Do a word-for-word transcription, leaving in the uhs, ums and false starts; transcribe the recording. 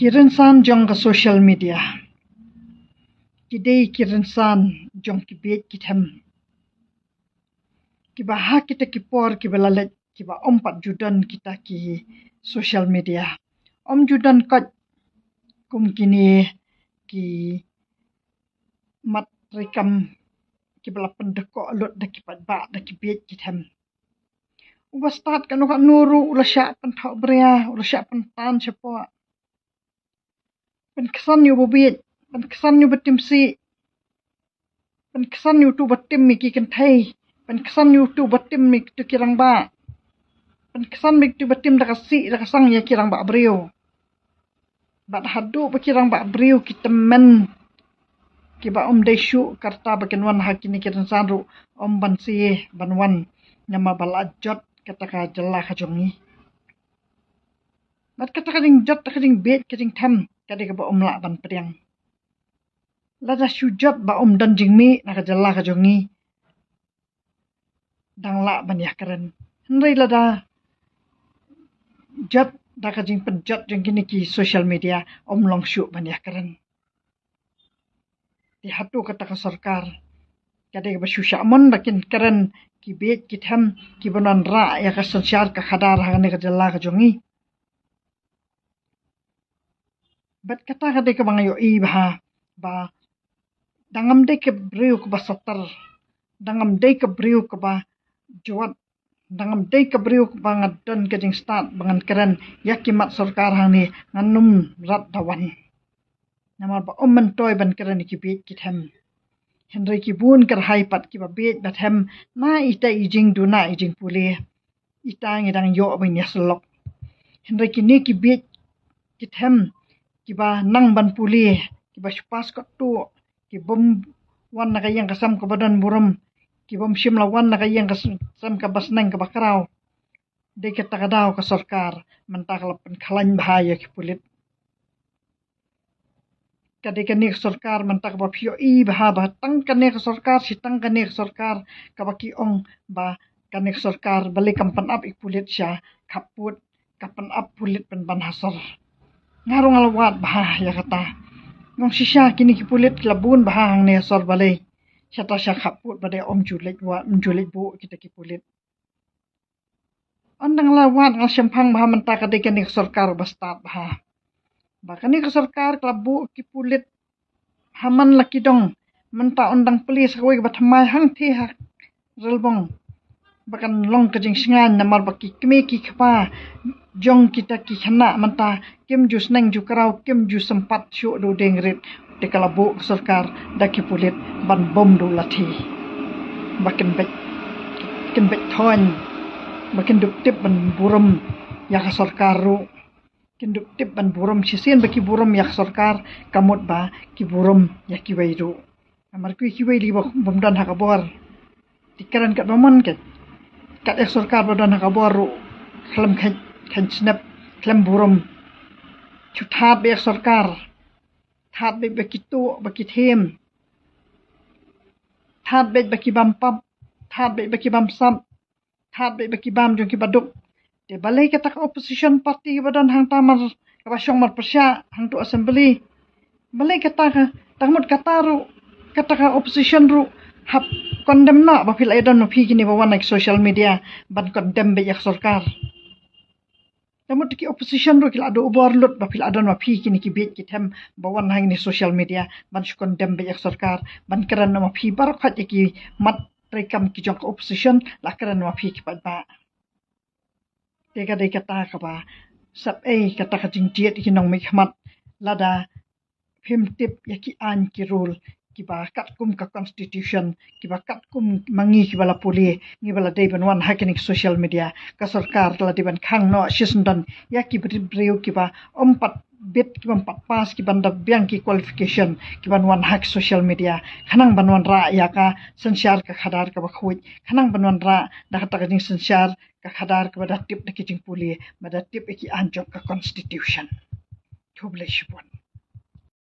Ki rynsan jong ka social media ki dei ki rynsan jong ki bieit ki them, kiba ha kita ki por kiba la leit, kiba ym pat ju don kita ki social media, ym ju don koit kum kine ki mat treikam kiba la pyndkoh lut da ki paidbah, da ki bieit ki them. Uba stad kano kano ruh u la shah pynthoh bria, u la shah pyntan shapoh, pynksan ïa uba bieit, pynksan ïa uba tim sih, pynksan ïa uto uba tim ïa ki kynthei, pynksan ïa uto uba tim ïa kito ki rangbah, pynksan ïa kito uba tim da ka sih da ka sang ïa ki rangbah briew. Bad haduh ba ki rangbah briew ki tymmen, kiba ym dei shuh, ka rta ba kin wan ha kine ki rynsan ruh ym ban sie ban wan, namar ba la jot kata ka jylla ka jong ngi. Bad kata ka jingjot, kata ka jingbieit, ka jingthem, ka dei kaba ym lah ban pdiang. Lada shu jot ba ym don jingmih na ka jylla ka jong ngi, dang lah ban ïakren. Hynrei lada jot da ka jingpynjot jong kine ki social media, ym long shuh ban ïakren. Te hato kata ka sorkar ka dei kaba shu shah mon ba kin kren ki bieit ki them kiba wanrah ïa ka synshar ka khadar ha kane ka jylla ka jong ngi? Bad kata ka dei kaba nga ïohi bha, ba dang ngam dei ka briew kaba satar, dang ngam dei ka briew kaba jwat, dang ngam dei ka briew kaba nga don ka jingstad ba ngan kren ïa ki mat sorkar hangne, ngan ym rat da wan. Namar ba ym myntoi ban kren ïa ki bieit ki them. Hynrei ki bun kyrhai pat kiba bieit ba them, na ita i jingduna i jingpule, ita ngi dang ïoh ban ïasyllok. Hynrei kine ki bieit ki them, kiba nang ban pule, kiba shu pass kot tuh, ki bym wan na ka ïing ka sem kaba don burom, ki bym shym la wan na ka ïing ka sem kaba sneng kaba kraw. Dei kata ka daw ka sorkar mynta ka la pynkhlaiñ bha ïa ki pulit. Ka dei kane ka sorkar mynta kaba phi ïohi bha, ba tang kane ka sorkar, shi tang kane ka sorkar, kaba ki ong ba kane ka sorkar balei kam pynap ïa ki pulit sha khappud, ka pynap pulit pynban ha sor. Nga ruh nga la wad bha ïa kata. Nga ong shisha kine ki pulit ki la bun bha hangne ha sor balei, shata sha khappud ba dei ym ju leit wad, ym ju leit buh kita ki pulit. Ynda nga la wad nga la shemphang bha mynta ka dei kane ka sorkar ba stad bha. Ba kane ka sorkar ka la buh ki pulit ha man la ki dong, mynta ynda plie sa kawei kaba thymmai hangtei ha Relbong, ba kan long ka jingshngaiñ namar ba ki kmie ki kpa jong kita ki khynnah mynta kim ju sneng ju kraw, kim ju sympat shuh da u dieng rit. Te ka la buh ka sorkar da ki pulit ban bom da u lathi, ba kin beit, kin beit thoiñ, ba kin dup tip ban burom ïa ka sorkar ruh. Kin dup tip ban burom, shisien ba ki burom ïa ka sorkar, ka mut ba ki burom ïa kiwei ruh. Namar kiwei kiwei lei ba bym don ha ka bor, te kren katba mon, kat, kat ïa ka sorkar ba don ha ka bor ruh khlem kheiñ, kheiñ snep, khlem burom. Shu thad beit ïa ka sorkar, thad beit ba ki tuh ba ki thiem, thad beit ba ki bam pap, thad beit ba ki bam sap, thad beit ba ki bam jong kiba duk. Te balei kata ka opposition party kaba don hangta mar, kaba shong marpyrshah hangtu assembly, balei kata ka, tang mut kata ruh, kata ka opposition ruh hap condemn noh ba phi la ïadon ma phi kine ba wan na ki social media ban condemn beit ïa ka sorkar. Tang mut ki opposition ruh ki la duh bor lut ba phi la don ma phi kine ki bieit ki them ba wan hangne social media ban shu condemn beit ïa ka sorkar, ban kren noh ma phi baroh khoit ïa ki mat treikam ki jong ka opposition, la kren noh ma phi ki paidbah. Te ka dei kata kaba sap ei kata ka jingjied ïa ki nongmihkhmat, lada phim tip ïa ki aiñ ki rule kiba katkum ka constitution, kiba katkum ma ngi kiba la pule, ngi ba la dei ban wan ha kine ki social media, ka sorkar ka la dei ban khang noh shisyndon ïa ki briew kiba ym pat bit, kiba ym pat pass, kiban da biang ki qualification, kiban wan ha ki social media khnang ban wanrah ïa ka synshar ka khadar kaba khuid, khnang ban wanrah da kata ka jingsynshar ka khadar kaba da tip da ki jingpule, ba da tip ïa ki aiñ jong ka constitution. Khublei shibun.